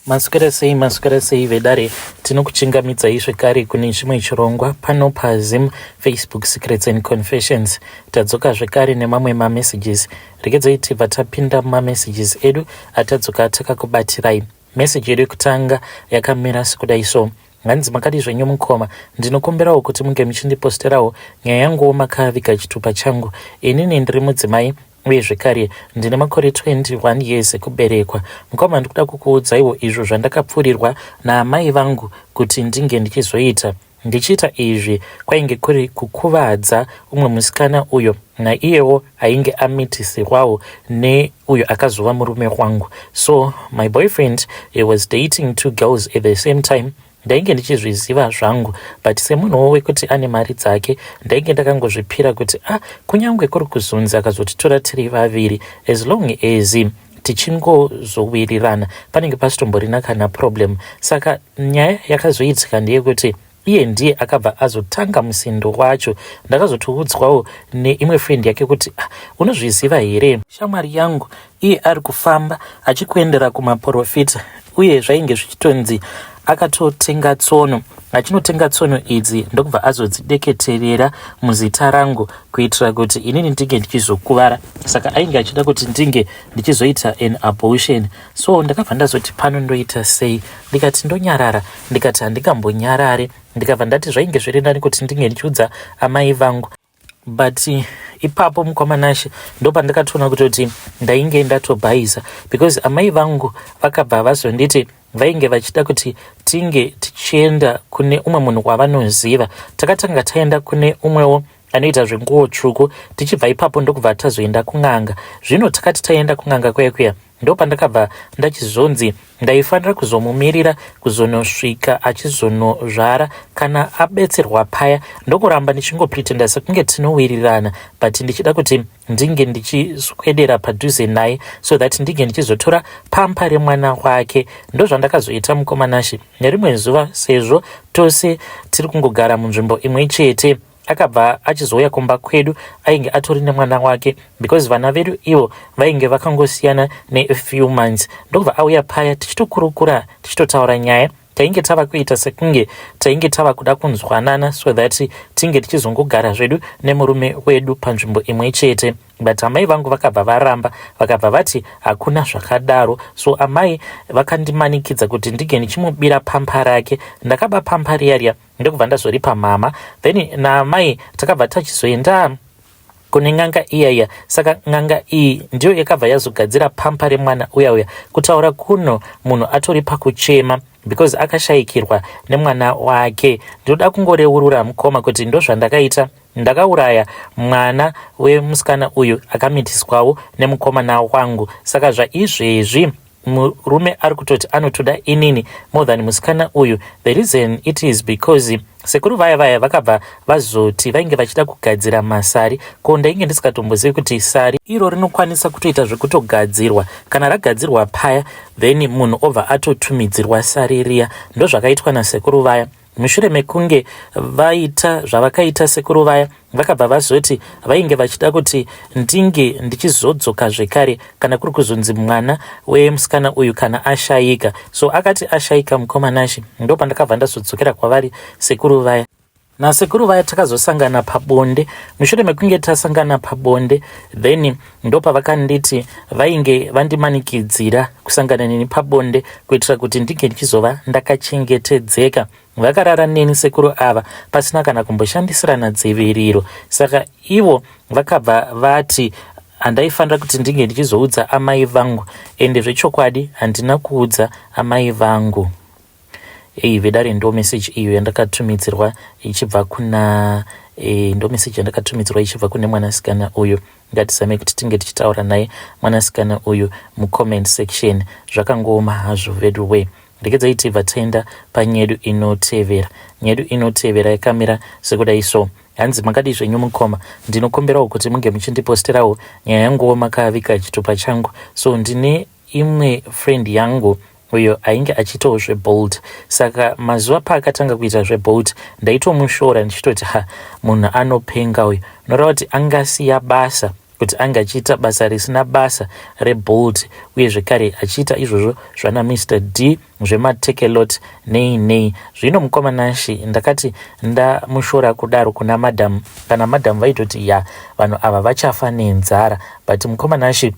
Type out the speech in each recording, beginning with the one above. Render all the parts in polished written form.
Maswera sei, maswera sei vedare, tinokuchingamidzai zvekare kune chimwe chirongwa pano paZim Facebook Secrets and Confessions. Tadzoka zvekare nemamwe mamessages. Regedzai tibva tapinda mumamessages edu atadzoka takakubatirai. Message yedu yekutanga yakamira sekudai so. Hanzi makadii zvenyu mukoma, ndinokumbirawo kuti munge muchindiposterawo nyaya yanguwo makaviga chitupa changu. Inini ndiri mudzimai uye zvekare ndine makore 21 years ekuberekwa. Mukoma ndikuda kukuudzaiwo izvo zvandakapfuurirwa naamai vangu kuti ndinge ndichizoita. Ndichiita izvi kwainge kuri kukuvadza umwe musikana uyo naiyewo ainge amitisirwawo neuyo akazova murume wangu. So my boyfriend, he was dating two girls at the same time. Ndainge ndichizviziva zvangu, but semunhuwo wekuti ane mari dzake, ndainge ndakangozvipira kuti ah, kunyange kuri kuzonzi akazotitora tiri vaviri, as long as tichingozowirirana panenge pasitomborina kana problem. Saka nyaya yakazoitika ndeyekuti iye ndiye akabva azotanga musindo wacho. Ndakazotoudzwawo neimwe friend yake kuti ah, unozviziva here shamwari yangu, iye ari kufamba achikuendera kumaporofita, uye zvainge zvichitonzi akatotenga tsono, achinotenga tsono idzi ndokubva azodzideketerera muzita rangu kuitira kuti inini ndinge ndichizokuvara. Saka ainge achida kuti ndinge ndichizoita an abortion. So ndakabva ndazoti pano ndoita sei? Ndikati ndonyarara, ndikati handingambonyarare. Ndikabva ndati zvainge zviri nani kuti ndinge ndichiudza amai vangu. But ipapo mukwamanashe ndopandakatoona kutoti ndainge ndatobhaisa, because amai vangu vakabva vazonditi vainge vachida kuti tinge tichienda kune umwe munhu wavanoziva. Takatanga taenda kune umwewo anoita zvenguo tsvuku, tichibva ipapo ndokubva tazoenda kun'anga. Zvino takati taenda kun'anga kuya kuya, ndopandakabva ndachizonzi ndaifanira kuzomumirira kuzonosvika achizonozvara kana abetserwa paya, ndokuramba ndichingopretenda sekunge tinowirirana, but ndichida kuti ndinge ndichiswedera padhuze naye so that ndinge ndichizotora pampa remwana wake. Ndozvandakazoita mukomanashi. Nerimwe zuva, sezvo tose tiri kungogara munzvimbo imwe chete, akabva achizouya kumba kwedu. Ainge atori nemwana wake, because vana vedu ivo vainge vakangosiyana nefew months. Ndokubva auya paya, tichitokurukura, tichitotaura nyaya. Tainge tava kuita sekunge tainge tava kuda kunzwanana so that tinge tichizongogara zvedu nemurume wedu panzvimbo imwe chete, but amai vangu vakabva varamba, vakabva vati hakuna zvakadaro. So amai vakandimanikidza kuti ndinge ndichimubira pampa rake. Ndakaba pampa riya riya, ndokubva ndazoripa mama. Then naamai takabva tachizoenda kune n'anga iya iya. Saka n'anga iyi ndiyo yakabva yazogadzira pampa remwana uya uya. Kutaura kuno munhu atori pakuchema because akashayikirwa nemwana wake. Ndinoda kungoreurura mukoma kuti ndozvandakaita. Ndakauraya mwana wemusikana uyu akamitiswawo nemukomana wangu. Saka zvaizvezvi murume ari kutoti anotoda inini more than musikana uyu. The reason, it is because sekuru vaya vaya vakabva vazoti vainge vachida kugadzira masari. Ko ndainge ndisingatombozivi kuti sari iro rinokwanisa kutoita zvekutogadzirwa. Kana ragadzirwa paya, then munhu obva atotumidzirwa sari riya. Ndozvakaitwa nasekuru vaya. Mushure mekunge vaita zvavakaita, sekuru vaya vakabva vazoti vainge vachida kuti ndinge ndichizodzoka zvekare kana kuri kuzonzi mwana wemusikana uyu kana ashayika. So akati ashayika mukomanashi, ndopandakabva ndazodzokera kwavari sekuru vaya. Nasekuru vaya takazosangana pabonde. Mushure mekunge tasangana pabonde, then ndopavakanditi vainge vandimanikidzira kusangana neni pabonde kuitira kuti ndinge ndichizova ndakachengetedzeka. Vakarara neni sekuru ava pasina kana kumboshandisirana dziviriro. Saka ivo vakabva vati handaifanira kuti ndinge ndichizoudza amai vangu, ende zvechokwadi handina kuudza amai vangu. Ei vedare, ndo message iyo yandakatumidzirwa ichibva kuna ndo message yandakatumidzirwa ichibva kune mwanasikana uyu. Ngatizame kuti tinge tichitaura naye mwanasikana uyu mucomment section. Zvakangooma hazvo vedu we. Regedzai tibva taenda panyedu inotevera. Nyedu inotevera yakamira sekudai so. Hanzi makadii zvenyu mukoma, ndinokumbirawo kuti munge muchindiposterawo nyaya yanguwo makavika chitupa changu. So ndine imwe friend yangu uyo ainge achiitawo zveBolt. Saka mazuva paakatanga kuita zveBolt, ndaitomushora ndichitoti, ha, munhu anopenga uyu, unoreva kuti angasiya basa. Kuti ange achiita basa risina basa reBolt uye zvekare achiita izvozvo zvana Mister D zvemaTakealot nei nei. Zvino mukoma Nashy ndakati ndamushora kudaro kuna madam, kana madam vaitoti ya vanhu ava vachafa nenzara, but mukoma Nashy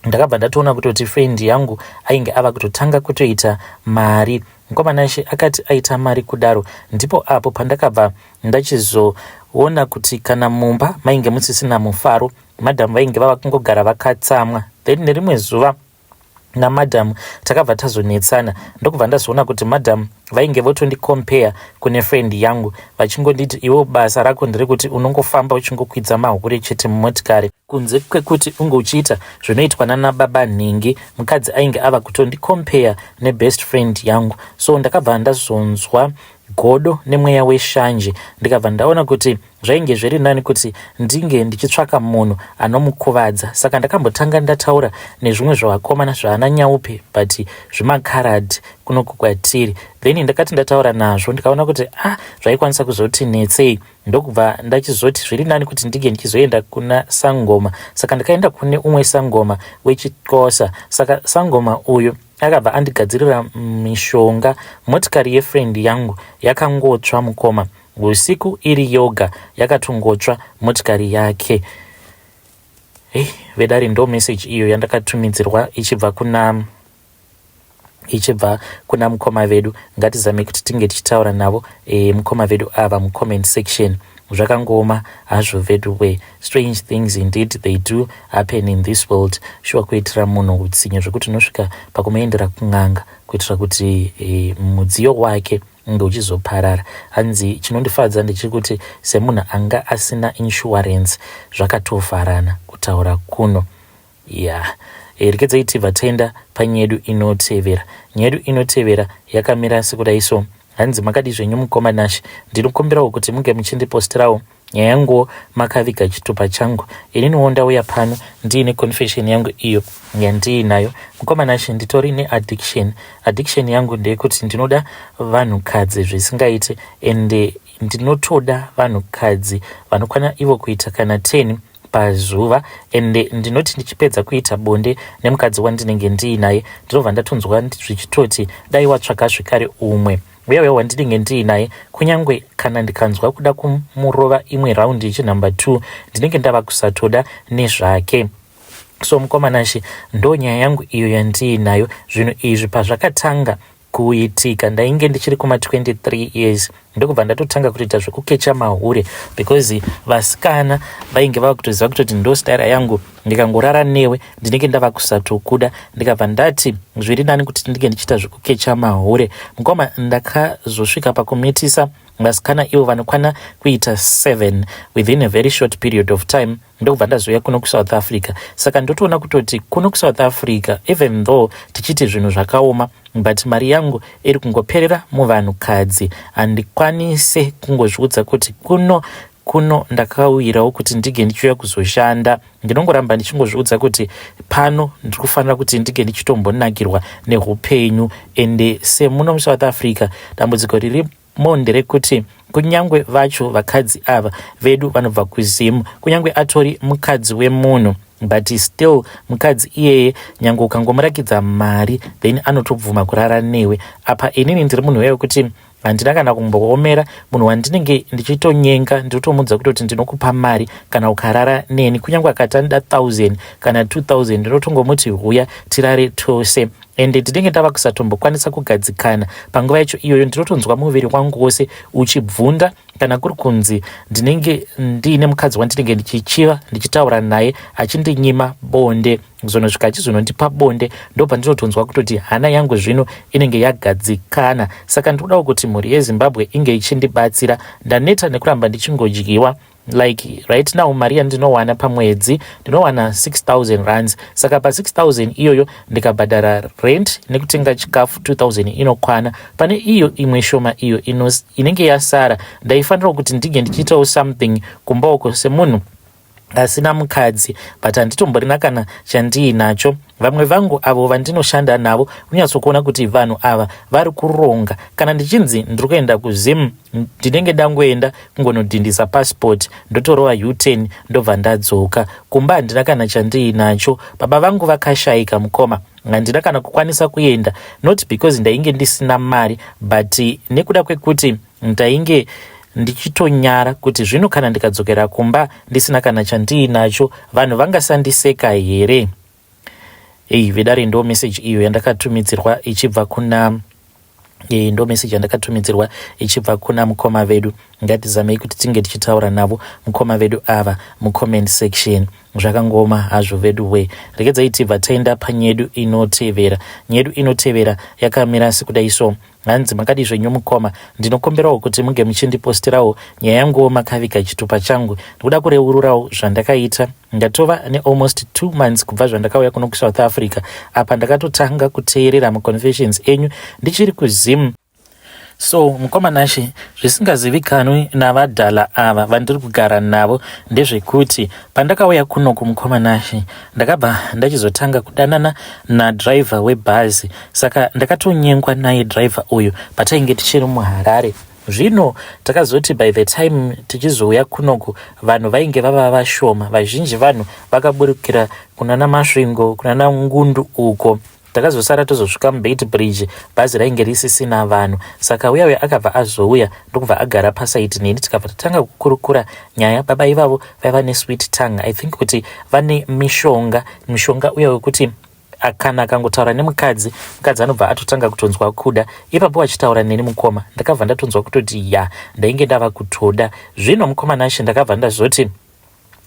ndakabva ndatoona kutoti friend yangu ainge ava kutotanga kutoita mari. Mukoma Nashe akati aita mari kudaro ndipo apo pandakabva ndachizoona kuti kana mumba mainge musisina mufaro, madam vainge vava kungogara vakatsamwa. Then nerimwe zuva namadam takabva tazonetsana, ndokubva ndazoona kuti madam vainge votondicompare kune friend yangu, vachingonditi, "Iwe basa rako nderekuti unongofamba uchingokwidza mahure chete mumotikari, kunze kwekuti unge uchiita zvinoitwa nana baba nhingi." Mukadzi ainge ava kutondicompare nebest friend yangu. So ndakabva ndazonzwa godo nemweya weshanje, ndikabva ndaona kuti zvainge zviri nani kuti ndinge ndichitsvaka munhu anomukuvadza. Saka ndakambotanga ndataura nezvimwe zvavakomana zvaana nyaupe, but zvimakaradhi kunoku kwatiri. Then ndakati ndataura nazvo, ndikaona kuti ah, zvaikwanisa kuzoti netsei, ndokubva ndachizoti zviri nani kuti ndinge ndichizoenda kuna sangoma. Saka ndakaenda kune umwe sangoma wechikosa. Saka sangoma uyu akabva andigadzirira mishonga. Motikari yefriend yangu yakangotsva, mukoma, usiku iri yoga yakatongotsva motikari yake. Hei vedare, ndo message iyo yandakatumidzirwa ichibva kuna mukoma vedu. Ngatizame kuti tinge tichitaura navo mukoma vedu ava mucomment section. Zvakangooma hazvo vedu we. Strange things indeed, they do happen in this world. Shuwa, kuitira munhu utsinye zvekuti unosvika pakumuendera kun'anga kuitira kuti mudziyo wake unge uchizoparara. Hanzi chinondifadza ndechekuti semunhu anga asina insurance, zvakatovharana kutaura kuno. Ya, rekedzai tibva taenda panyaya yedu inotevera. Nyaya yedu inotevera yakamira sekudai so. Hanzi, "Makadi zvenyu mukoma Nashe? Ndinokumbirawo kuti munge muchindipostirawo nyaya yanguwo makaviga chitupa changu. Ininiwo ndauya pano ndiine confession yangu iyo yandiinayo. Mukoma Nashe, nditori neaddiction. Addiction yangu ndeyekuti ndinoda vanhukadzi zvisingaite, ende ndinotoda vanhukadzi vanokwana ivo kuita kana 10 pazuva. Ende ndinoti ndichipedza kuita bonde nemukadzi wandinenge ndiinaye, ndinobva ndatonzwa zvichitoti dai watsvaka zvekare umwe uya uya wandinenge ndiinaye. Kunyange kana ndikanzwa kuda kumurova imwe raundi yechinumber 2, ndinenge ndava kusatoda nezvake. So mukoma Nashe, ndo nyaya yangu iyo yandiinayo. Zvinhu izvi pazvakatanga kuitika ndainge ndichiri kuma23 years, ndokubva ndatotanga kutoita zvekukecha mahure, because vasikana vainge vava kutoziva kutoti ndo staira yangu, ndikangorara newe ndinenge ndava kusatokuda. Ndikabva ndati zviri nani kuti ndinge ndichiita zvekukecha mahure. Mukoma, ndakazosvika pakumitisa vasikana ivo vanokwana kuita 7 within a very short period of time, ndokubva ndazouya kuno kuSouth Africa. Saka ndotoona kutoti kuno kuSouth Africa, even though tichiti zvinhu zvakaoma, but mari yangu iri kungoperera muvanhukadzi. Handikwanise kungozviudza kuti kuno ndakauyirawo kuti ndinge ndichiuya kuzoshanda. Ndinongoramba ndichingozviudza kuti pano ndiri kufanira kuti ndinge ndichitombonakirwa neupenyu. Ende semuno muSouth Africa, dambudziko ririmo nderekuti kunyange vacho vakadzi ava vedu vanobva kuZimu, kunyange atori mukadzi wemunhu, but still mukadzi iyeye nyange ukangomurakidza mari, then anotobvuma kurara newe. Apa inini ndiri munhu wekuti handina kana kumboomera munhu wandinenge ndichitonyenga. Ndinotomudza kutoti ndinokupa mari kana ukarara neni. Kunyange akati anoda 1000 kana 2000, ndinotongomuti huya tirare tose. Ende ndinenge ndava kusatombokwanisa kugadzikana panguva yacho iyoyo. Ndinotonzwa muviri wangu wose uchibvunda kana kuri kunzi ndinenge ndiine mukadzi wandinenge ndichichiva, ndichitaura naye achindinyima bonde. Kuzonosvika achizonondipa bonde, ndobva ndinotonzwa kutoti hana yangu zvino inenge yagadzikana. Saka ndinodawo kuti mhuri yeZimbabwe inge ichindibatsira. Ndaneta nekuramba ndichingodyiwa. Like right now, mari yandinowana pamwedzi, ndinowana 6000 rands. Saka pa6000 iyoyo, ndikabhadhara rent nekutenga chikafu, 2000 inokwana. Pane iyo imwe shoma iyo inenge yasara, ndaifanirawo kuti ndinge ndichiitawo something kumba uko semunhu asina mukadzi, but handitomborina kana chandiinacho. Vamwe vangu avo vandinoshanda navo unonyatsokuona kuti vanhu ava vari kuronga. Kana ndichinzi ndiri kuenda kuZim ndinenge ndangoenda kungonodhindisa passport ndotorova U-turn ndobva ndadzoka. Kumba handina kana chandiinacho. Baba vangu vakashaika mukoma. Handina kana kukwanisa kuenda not because ndainge ndisina mari but nekuda kwekuti ndainge ndichitonyara kuti zvino kana ndikadzokera kumba ndisina kana chandiinacho vanhu vangasandiseka here. Ei vedare, ndo message iyo yandakatumidzirwa ichibva kuna e, ndo message yandakatumidzirwa ichibva kuna mukoma vedu. Ngatizamei kuti tinge tichitaura navo mukoma vedu ava mucomment section. Zvakangoma hazvo vedu we. Regedzai tibva taenda panyedu inotevera. Nyedu inotevera yakamira sekudai so. Hanzi, "Makadi zvenyu mukoma? Ndinokumbirawo kuti munge muchindipostirawo nyaya yanguwo makaviga chitupa changu. Ndikuda kureururawo zvandakaita. Ndatova nealmost 2 months kubva zvandakauya kuno kuSouth Africa. Apa ndakatotanga kuteerera maconfessions enyu ndichiri kuZim. So mukoma Nashe, zvisingazivikanwi navadhala ava vandiri kugara navo ndezvekuti pandakauya kuno kumukoma Nashe, ndakabva ndachizotanga kudanana nadhiraivha webhazi. Saka ndakatonyengwa naye dhiraivha uyu patainge tichiri muHarare. Zvino takazoti by the time tichizouya kunoku, vanhu vainge vava vashoma. Vazhinji vanhu vakaburukira kunana Masvingo, kunana Ngundu uko. Takazosara tozosvika muBeitbridge, bhazi rainge risisina vanhu. Saka uya uya akabva azouya ndokubva agara paside neni, tikabva tatanga kukurukura nyaya. Baba ivavo vaiva nesweet tongue. I think kuti vane mishonga, mishonga uya wekuti kana akangotaura nemukadzi, mukadzi anobva atotanga kutonzwa kuda. Ipapo achitaura neni mukoma, ndakabva ndatonzwa kutoti ya, ndainge ndava kutoda. Zvino mukoma Nashe, ndakabva ndazoti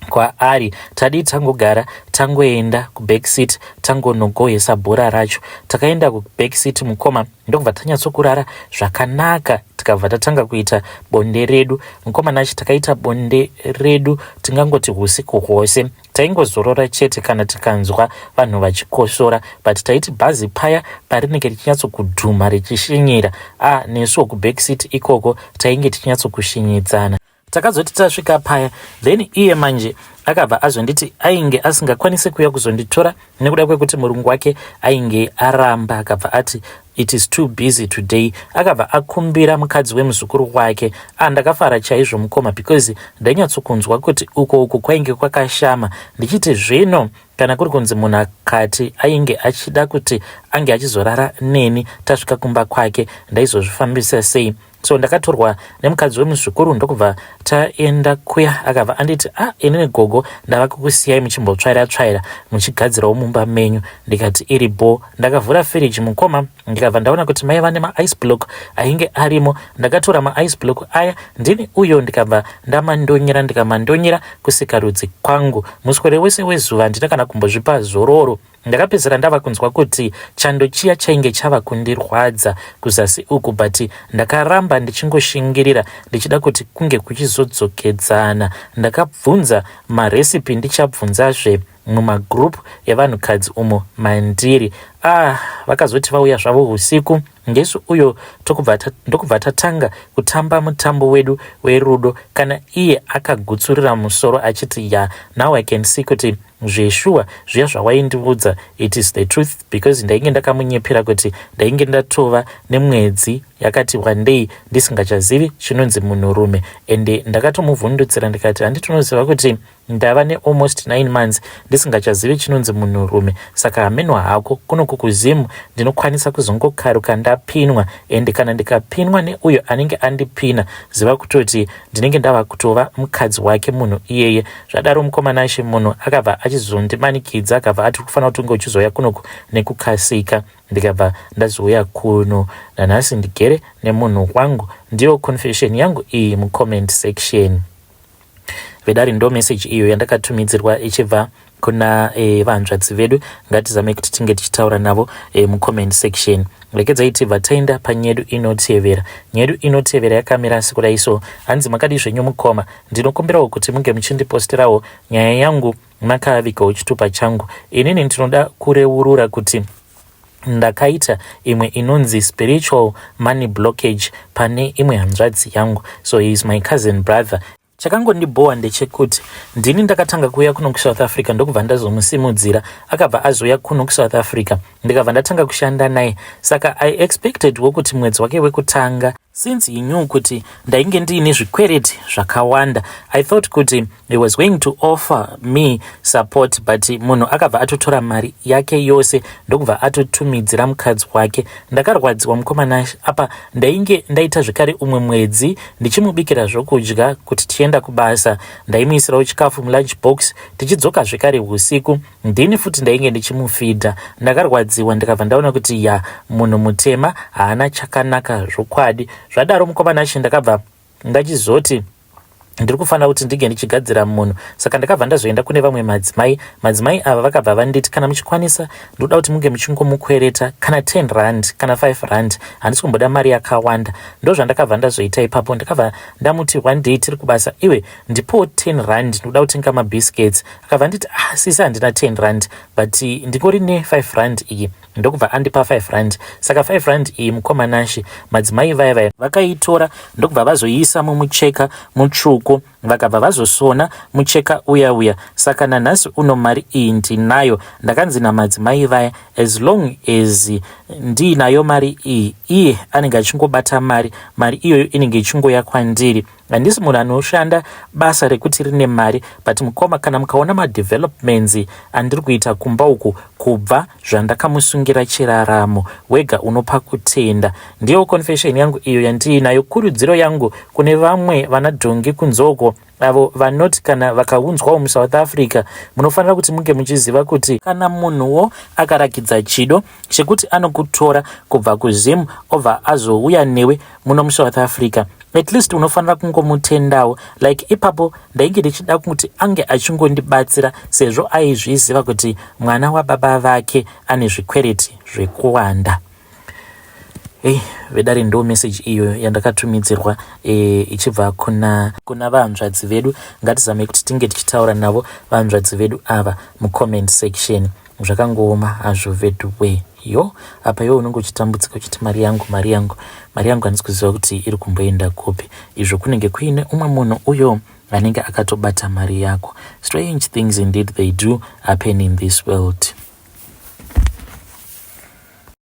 kwaari, 'Tadii tangogara tangoenda kubackseat, tangonogohesa bhora racho?' Takaenda kubackseat mukoma, ndokubva tanyatsokurara zvakanaka, tikabva tatanga kuita bonde redu. Mukoma Nashe, takaita bonde redu tingangoti usiku hwose. Taingozorora chete kana tikanzwa vanhu vachikosora, but taiti bhazi paya parinenge richinyatsokudhuma richishinyira, a nesuwo kubackseat ikoko tainge tichinyatsokushinyidzana. Takazoti tasvika paya, then iye manje akabva azonditi ainge asingakwanisi kuuya kuzonditora nekuda kwekuti murungu wake ainge aramba. Akabva ati it is too busy today. Akabva akumbira mukadzi wemuzukuru wake. Ah, ndakafara chaizvo mukoma, because ndainyatsokunzwa kuti uko uku kwainge kwakashama, ndichiti zvino kana kuri kunzi munhu akati ainge achida kuti ange achizorara neni tasvika kumba kwake, ndaizozvifambisa sei? So ndakatorwa nemukadzi wemuzukuru, ndokubva taenda kuya. Akabva anditi, "Ah, inini gogo ndava kukusiyai muchimbotsvaira tsvaira, muchigadzirawo mumba menyu." Ndikati iri bo. Ndakavhura firiji mukoma, ndikabva ndaona kuti maiva nemaice block ainge arimo. Ndakatora maice block aya ndini uyo, ndikabva ndamandonyera, ndikamandonyera kusikarudzi kwangu muswere wese wezuva. Handina kana kumbozvipa zororo. Ndakapedzisira ndava kunzwa kuti chando chiya chainge chava kundirwadza kuzasi uku, but ndakaramba ndichingoshingirira ndichida kuti kunge kuchizodzokedzana. Ndakabvunza marecipe, ndichabvunzazve mumagroup evanhukadzi umo mandiri. Ah, vakazoti vauya zvavo usiku ngesu uyo, ndokubva tatanga kutamba mutambo wedu werudo. Kana iye akagutsurira musoro achiti, "Ya, now I can see kuti zveshuwa zviya zvawaindiudza, it is the truth," because ndainge ndakamunyepera kuti ndainge ndatova nemwedzi yakati wandei ndisingachazivi chinonzi munhurume. Ende ndakatomuvhundutsira ndikati, "Handitonoziva kuti ndava nealmost 9 months ndisingachazivi chinonzi munhurume. Saka hamenwa hako, kunoku kuZimu ndinokwanisa kuzongokaruka ndapinwa, ende kana ndikapinwa neuyo anenge andipina, ziva kutoti ndinenge ndava kutova mukadzi wake munhu iyeye." Zvadaro mukoma Nashe, munhu akabva achizondimanikidza, akabva ati kufanira kuti unge uchizouya kunoku nekukasika. Ndikabva ndazouya kuno. Nanhasi ndigere nemunhu wangu. Ndiyo confession yangu iyi mucomment section. Vedare, ndo message iyo yandakatumidzirwa ichibva kuna vanzvadzi vedu. Ngatizame kuti tinge tichitaura navo mucomment section. Regedzai tibva taenda panyedu inotevera. Nyedu inotevera yakamira sekudai so. Hanzi, "Makadi zvenyu mukoma? Ndinokumbirawo kuti munge muchindiposterawo nyaya yangu makavigawo chitupa changu. Inini ndinoda kureurura kuti ndakaita imwe inonzi spiritual money blockage pane imwe hanzvadzi yangu. So he is my cousin brother. Chakangondibhowa ndechekuti ndini ndakatanga kuuya kuno kuSouth Africa ndokubva ndazomusimudzira akabva azouya kuno kuSouth Africa ndikabva ndatanga kushanda naye saka I expected wo kuti mwedzi wake wekutanga since he knew kuti ndainge ndiine zvikwereti zvakawanda I thought kuti he was going to offer me support but munhu akabva atotora mari yake yose ndokubva atotumidzira mukadzi wake. Ndakarwadziwa mukoma apa ndainge ndaita zvekare umwe mwedzi ndichimubikira zvokudya kuti tienda kubasa ndaimuisirawo chikafu mulunch box tichidzoka zvekare usiku ndini futi ndainge ndichimufidha. Ndakarwadziwa ndikabva ndaona kuti ya munhu mutema haana chakanaka zvokwadi. Zvadaro mukoma Nashe ndakabva ndachizoti ndiri kufanira kuti ndinge ndichigadzira munhu saka ndakabva ndazoenda kune vamwe madzimai. Madzimai ava vakabva vanditi kana muchikwanisa ndoda kuti munge muchingomukwereta kana 10 rand kana 5 rand handisi kumboda mari yakawanda. Ndozvandakabva ndazoita ipapo ndakabva ndamuti one day tiri kubasa iwe ndipowo 10 rand ndoda kutenga mabiscuits. Akabva nditi ah sisi handina 10 rand but ndingori ne5 rand iyi ndokubva andipa 5 rand. Saka 5 rand iyi mukoma Nashe madzimai vaya vaya vakaitora ndokubva vazoiisa mumucheka mutsvuku vakabva vazosona mucheka uya uya. Saka nanhasi uno mari iyi ndinayo. Ndakanzi namadzimai vaya as long as ndiinayo mari iyi iye anenge achingobata mari, mari iyoyo inenge ichingoya kwandiri. Handisi munhu anoshanda basa rekuti rine mari but mukoma kana mukaona madevelopments andiri kuita kumba uku kubva zvandakamusungira chiraramo wega unopa kutenda. Ndiyo confession yangu iyo yandiinayo. Kurudziro yangu kune vamwe vanadhongi kunzoko avo vanoti kana vakaunzwawo muSouth Africa munofanira kuti munge muchiziva kuti kana munhuwo akarakidza chido chekuti anokutora kubva kuZim obva azouya newe muno muSouth Africa at least unofanira kungomutendawo. Like ipapo ndainge ndichida kuti ange achingondibatsira sezvo aizviziva kuti mwana wababa vake ane zvikwereti zvekuwanda. Hey, vedare ndo message iyo yandakatumidzirwa ichibva kuna kuna vanzvadzi vedu. Ngatizamei kuti tinge tichitaura navo vanzvadzi vedu ava mucomment section. Zvakangooma hazvo vedu we yo apa iwe unenge uchitambudzika uchiti mari yangu mari yangu mari yangu handisi kuziva kuti iri kumboenda kupi izvo kunenge kuine umwe munhu uyo anenge akatobata mari yako. Strange things indeed they do happen in this world.